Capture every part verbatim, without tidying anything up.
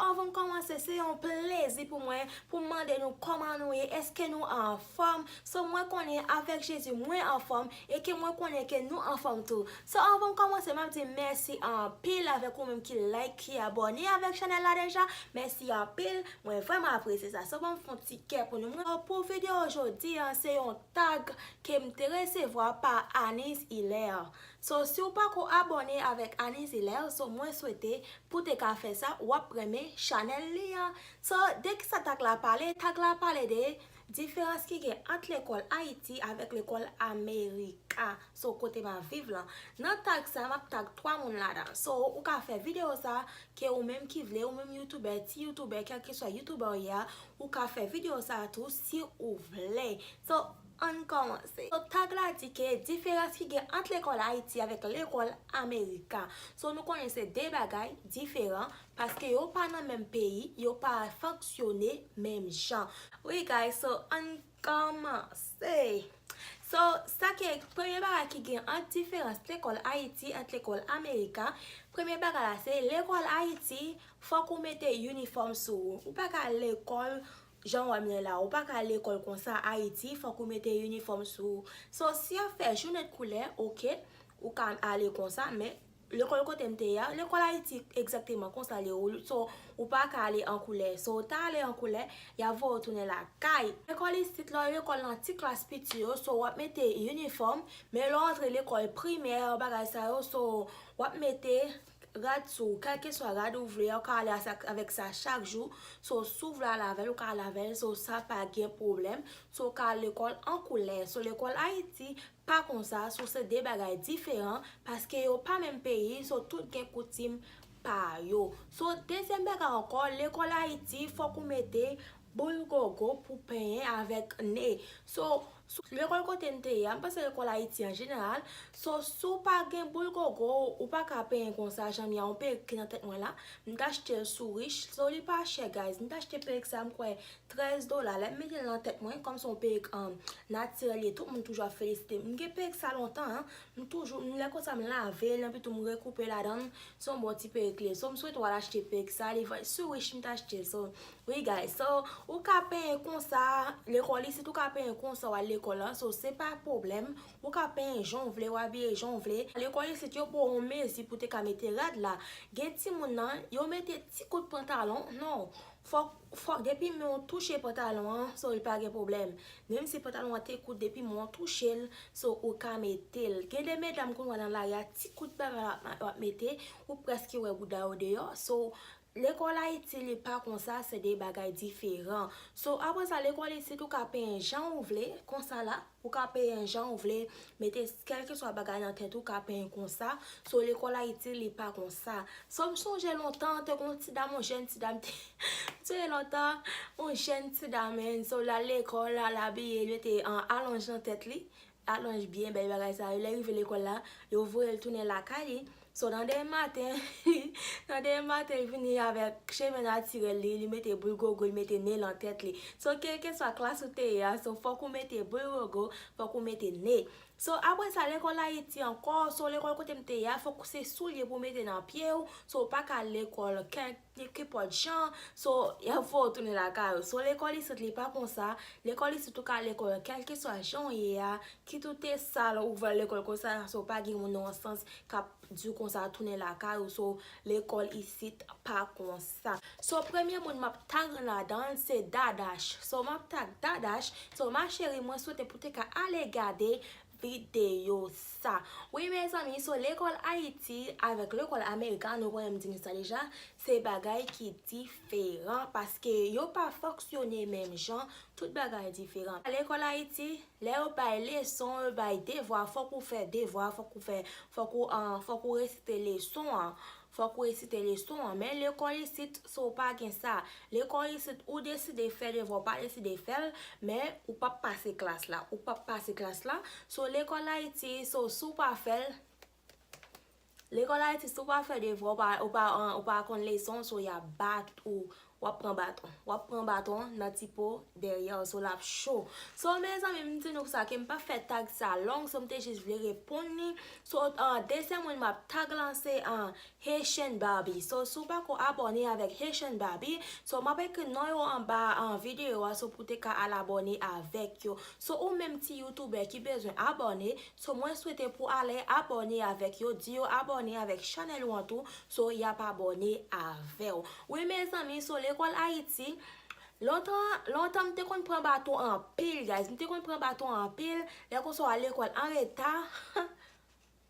Anvan m kòmanse, se yon plezi pou mwen pou m mande nou kòman nou ye, èske nou anfòm? So, mwen konnen avèk Jezi, mwen anfòm e ke mwen konnen ke nou anfòm tou. So, anvan m kòmanse, m ap di mèsi anpil avèk ou menm ki like, ki abòne avèk chanèl la deja. Mèsi anpil, mwen vrèman apresye sa. So, ban m fè yon ti kè pou nou. Mwen, pou videyo jodi an, se yon tag ke m te resevwa pa Anise Hilaire. So, si w pako abòne avèk Anise Hilaire, so mwen swete pou te ka fè sa, w ap renmen chanèl li an. So, de kisa tag la pale? Tag la pale de diferans ki gen ant lekòl Ayiti avèk lekòl Amerika. So, kote m ap viv lan. Nan tag sa, m ap tag twa moun ladan. So, ou ka fè videyo sa, ke ou menm ki vle, ou menm youtubè, ti youtubè, kèlkeswa youtubè ou ye a, ou ka fè videyo sa tou si ou vle. So, ann kòmanse. So, tag la di ke diferans ki gen ant lekòl Ayiti avèk lekòl Amerika. So, nou konnen se de bagay diferan, paske yo pa nan menm peyi, yo pa fonksyone menm jan. Wi, guys, so, ann kòmanse. So, sa ke premye bagay ki gen ant diferans lekòl Ayiti, ant lekòl Amerika, premye bagay la, se lekòl Ayiti, fòk ou mete inifòm sou ou. Ou pa ka al lekòl, jan w wè m ye la, ou pa ka al lekòl konsa Ayiti, fòk ou mete inifòm sou ou. So, si y ap fè jounen de koulè, oke, ou ka ale konsa, men lekòl kote m te ye a, lekòl Ayiti egzakteman konsa li ye. Ou, so, ou pa ka ale an koulè. So, ou ta ale an koulè, y ap voye w tounen lakay. Lekòl isit la, lekòl nan ti klas piti yo, so, w ap mete inifòm, men lè w antre lekòl primè, bagay sa yo, so, w ap mete rad sou ou, kèlkeswa rad ou vle, ou ka ale a sa, avèk sa chak jou. So, si w vle ale avè l, ou ka ale avè l, so, sa pa gen pwoblèm. So, ou ka al lekòl an koulè. So, lekòl Ayiti pa konsa, so, se de bagay diferan, paske yo pa menm peyi, so, tout gen koutim pa yo. So, dezyèm bagay ankò, lekòl Ayiti, fòk ou mete boul gogo pou penyen avèk ne. So, so, lekòl kote m te ye a, m panse lekòl Ayiti an jeneral, so, si w pa gen boul gogo, ou pa ka penyen konsa, jan m ye a, yon perik ki nan tèt mwen la, m t achte l sou Wish, so, li pa chè, guys, m t achte perik sa, m kwè, trèz dola, lè m mete l nan tèt mwen, kòm se yon perik, um, natirèl ye, tout moun toujou ap felisite m. M gen perik sa lontan, an, m toujou, m lè konsa m lave l, epi tou m rekoupe ladan l, se yon bon ti perik li ye. So, m swete w al achte perik sa, li vann sou Wish, m t achte l. So, wi, guys, so, ou ka penyen konsa, lekòl isit, ou ka penyen konsa, w al lekòl la, so, se pa pwoblèm, ou ka penyen jan w vle, w abiye jan w vle. Lekòl isit, yo ba w yon mezi pou te ka mete rad la. Gen timoun nan, yo mete ti kout pantalon, non, fòk, fòk depi men w touche pantalon an, so, li pa gen pwoblèm. Menm si pantalon an te kout, depi men w touche l, so, ou ka mete l. Gen de medam kounye a nan lari a, ti kout bagay la, w ap mete, ou prèske wè bouda yo deyò. So, lekòl Ayiti, li pa konsa, se de bagay diferan. So, apre sa, lekòl isit, ou ka penyen jan ou vle, konsa la, ou ka penyen jan ou vle, mete kèlkeswa bagay nan tèt ou, ka penyen konsa. So, lekòl Ayiti, li pa konsa. So, m sonje lontan, te gon ti dam, yon jèn ti dam, te, m sonje lontan, yon jèn ti dam, man. So, l al lekòl, l al abiye, l mete, an, alonj nan tèt li. Alonj byen bèl bagay sa yo. Lè rive lekòl la, yo voye l tounen lakay li. So, nan demen maten, nan demen maten, li vini avèk cheve natirèl li, li mete boul gogo, li mete ne nan tèt li. So, kèlkeswa klas ou te ye a, so, fòk ou mete boul gogo, fòk ou mete ne. So, apre sa, lekòl Ayiti ankò, so, lekòl kote m te ye a, fòk se soulye pou w mete nan pye w, so, ou pa ka al lekòl kèk nenpòt jan, so, y ap voye w tounen lakay ou. So, lekòl isit, li pa konsa. Lekòl isit, ou ka al lekòl, kèlkeswa jan w ye a, kit ou te sal, ou va al lekòl konsa, so, pa gen moun nan yon sans k ap di w konsa, tounen lakay ou. So, lekòl isit, pa konsa. So, premye moun m ap tag ladan l, se Dadash. So, m ap tag Dadash. So, ma chérie, mwen swete pou te ka ale gade videyo sa. Wi, mezanmi, so lekòl Ayiti avèk lekòl Amerika, nou konnen m di nou sa deja, se bagay ki diferan, paske yo pa fonksyone menm jan, tout bagay diferan. Lekòl Ayiti, lè yo bay leson, yo bay devwa, fòk ou fè devwa, fòk ou fè, fòk ou, an, fòk ou resite leson an. Fòk ou resite leson an. Men lekòl isit, so, ou pa gen sa. Lekòl isit, ou deside fè devwa, ou pa deside fè l, men ou p ap pase klas la. Ou p ap pase klas la. So, lekòl Ayiti, so, si w pa fè l, lekòl Ayiti, si w pa fè devwa, ou pa, ou pa, an, ou pa konn leson, so, y ap bat ou. W ap pran baton. W ap pran baton nan ti po dèyè w, so l ap cho. So, mezanmi, m di nou sa, ke m pa fè tag sa long, so m te jis vle reponn li. So, uh, dezyèm moun m ap tag lan se uh, Haitian Barbie. So, si w pa ko abòne avèk Haitian Barbie, so, m ap ekri non yo anba uh, videyo a, so pou te ka al abòne avèk yo. So, ou menm ti youtubè ki bezwen abòne, so, mwen swete pou ale abòne avèk yo, di yo abòne avèk chanèl ou an tou, so, y ap abòne avè w. Wi, mezanmi, so, lekòl Ayiti, lontan, lontan, m te konn pran baton anpil, guys. M te konn pran baton anpil. Lè konsa w al lekòl an reta.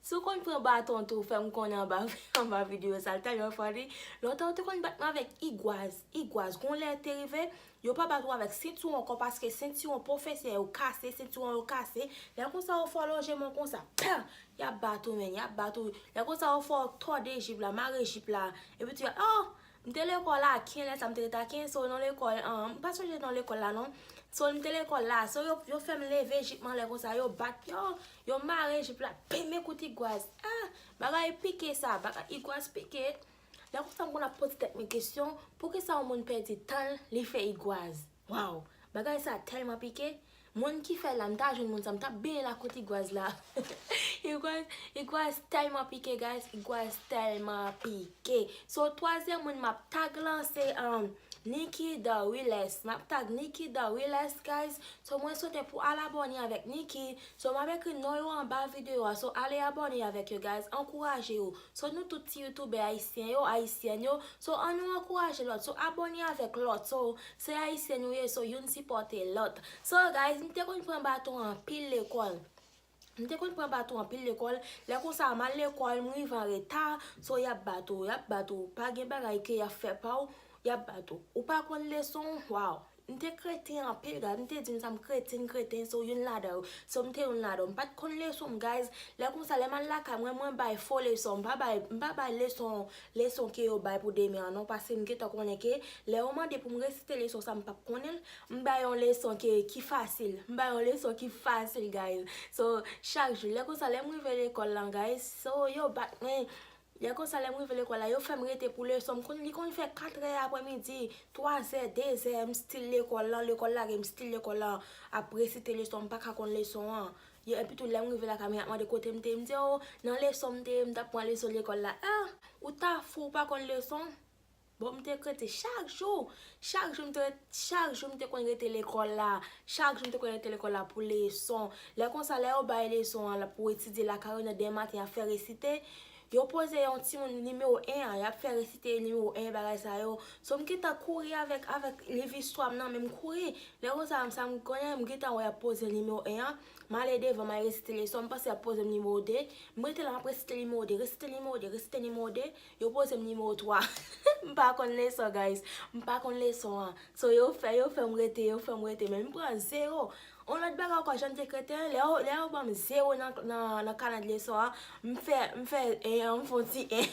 Si w konn pran baton tou, fè m konnen anba, anba videyo sa, l tèlman funny. Lontan, yo te konn bat mwen avèk igwaz. Igwaz, gon lè te rive, yo pa bat ou avèk sentiwon ankò, paske sentiwon pwofesè yo kase, sentiwon yo kase. Lè konsa, yo fè w lonje men w konsa, pa! Y ap bat ou, menn, y ap bat ou. Lè konsa, yo fè w tòde jip la, mare jip la. Epi tou, oh! M te lekòl la, ken lè sa m te rete a ken, so nan lekòl, an, m pa sonje nan lekòl la non. So m te lekòl la, so yo, yo fè m leve jip mwen anlè konsa, yo bat, yo, yo mare jip la, peme kout igwaz. Ah, bagay pike sa, bagay igwaz pike. Lè konsa m konn ap poze tèt mwen kesyon, poukisa yon moun pèdi tan l, li fè igwaz? Waw, bagay sa tèlman pike. Moun ki fè l la, m ta jwenn moun sa, m ta benyen l ak kout igwaz la. Igwaz, igwaz tèlman pike, guys. Igwaz tèlman pike. So, twazyèm moun m ap tag lan, se um, Nikki Doriles. M ap tag Nikki Doriles, guys. So, mwen swete pou al abòne avèk Nikki. So, m ap ekri non yo anba videyo a. So, ale abòne avèk yo, guys. Ankouraje yo. So, nou tout ti youtubè ayisyen yo, ayisyèn yo. So, ann nou ankouraje lòt. So, abòne avèk lòt. So, se ayisyen nou ye, so, youn sipòte lòt. So, guys, m te konn pran baton anpil lekòl. M te konn pran baton anpil lekòl. Lè konsa, m al lekòl, m rive an reta. So, y ap bat ou, y ap bat ou. Pa gen bagay ke y ap fè pa w, y ap bat ou. Ou pa konn leson w, waw. M te kreten anpil, guys. M te di m sa m kreten, kreten, so youn ladan yo. So m te youn ladan yo. M pa t konn leson m, guys. Lè konsa, lè m al lakay mwen, mwen bay fo leson. M pa bay, m pa bay leson, leson ke yo bay pou demen an, non. Paske m gentan konnen ke lè yo mande pou m resite leson sa, m p ap konnen l. M bay yon leson ke, ki fasil. M bay yon leson ki fasil, guys. So, chak jou. Lè konsa, lè m rive lekòl lan, guys, so yo bat mwen. Lè konsa, lè m rive lekòl la, yo fè m rete pou leson. M konn, li konn fè katrè aprèmidi, twazè, dezè, m still lekòl lan, lekòl lage, m still lekòl lan, ap resite leson, m pa ka konn leson an. Yo, epi tou, lè m rive lakay mwen, y ap mande kote m te ye, m di, oh, nan leson m te ye, m t ap pran leson lekòl la. Ah, ou ta fou, ou pa konn leson? Bon, m te krete chak jou, chak jou m te, chak jou m te konn rete lekòl la, chak jou m te konn rete lekòl la pou leson. Lè konsa, lè yo bay leson an la pou etidye lakay yo nan demen maten, y ap fè resite, yo poze yon timoun nimewo en an, y ap fè resite nimewo en bagay sa yo. So, m gentan kouri avèk, avèk liv istwa m nan, men m kouri. Lè konsa, sa m konnen, m gentan wè y ap poze nimewo en an, m ale devan, m al resite leson, m panse y ap poze m nimewo de, m rete la, m ap resite nimewo de, resite nimewo de, resite nimewo de. Yo poze m nimewo twa. M pa konn leson, guys. M pa konn leson an. So, yo fè, yo fè m rete, yo fè m rete. Men m pran zewo. On lòt bagay ankò, jan m te kreten, lè yo, lè yo ban m zewo nan, nan, nan kanad leson an, m fè, m fè, e, m fè yon ti en.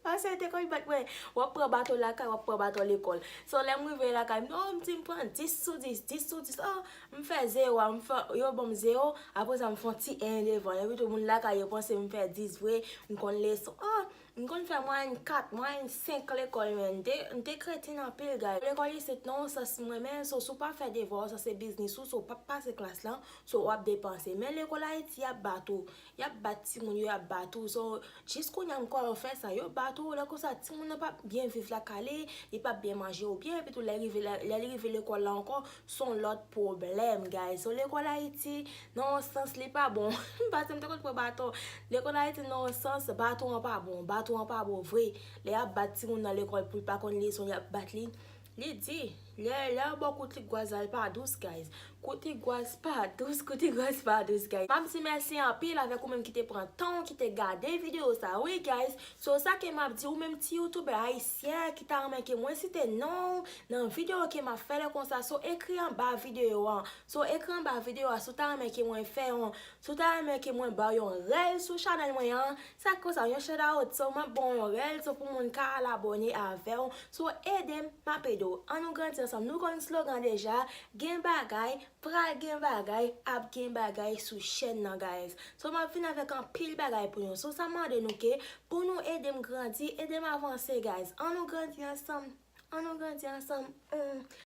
Paske yo te konn bat mwen. W ap pran baton lakay, w ap pran baton lekòl. So, lè m rive lakay, m, oh, m di m pran dis sou dis, dis sou dis. Oh, m fè zewo a, m fè, yo ban m zewo. Apre sa, m fè yon ti en devan. Epi tou, moun lakay yo panse m fè dis vre, m konn leson. Oh, m konn fè mwayèn kat, mwayèn senk lekòl, men m te, m te kreten anpil, guys. Lekòl isit, nan yon sans, m renmen, so, si w pa fè devwa w, sa se biznis ou, so, w p ap pase klas lan, so, w ap depanse. Men lekòl Ayiti, y ap bat ou, y ap bat timoun yo, y ap bat ou, so, jis kounye a m kwè yo fè sa, yo bat ou, lè konsa, timoun nan p ap byen viv lakay li, li p ap byen manje ou byen, epi tou, lè rive, lè, lè li rive lekòl la ankò, se yon lòt pwoblèm, guys. So, lekòl Ayiti, nan yon sans, li pa bon. Paske m te konn pran baton. Lekòl Ayiti, nan yon sans, baton an pa bon. Baton an pa bon, vre. Lè y ap bat timoun nan lekòl pou l pa konn leson, y ap bat li. Li di, lè, lè yo ba w kout igwaz la, l pa dous, guys. Kout igwaz pa dous, kout igwaz pa dous, guys. M ap di mèsi anpil avèk ou menm ki te pran tan w, ki te gade videyo sa, wi, guys. So, sa ke m ap di, ou menm ti youtubè ayisyen ki ta renmen ke mwen site non w nan videyo ke m ap fè lè konsa, so, ekri anba videyo an. So, ekri anba videyo a, si w ta renmen ke mwen fè yon, si w ta renmen ke mwen ba w yon rèl sou chanèl mwen an, sa k konsa, yon shout out, so, m ap ba w yon rèl, so, pou moun ka al abòne avè w. So, ede m, m ap ede w. An nou grandi ansanm. Nou konn slogan deja, gen bagay, pral gen bagay, ap gen bagay sou chèn nan, guys. So, m ap vin avèk anpil bagay pou nou. So, sa mande nou ke pou nou ede m grandi, ede m avanse, guys. An nou grandi ansanm. An nou grandi ansanm. Mm.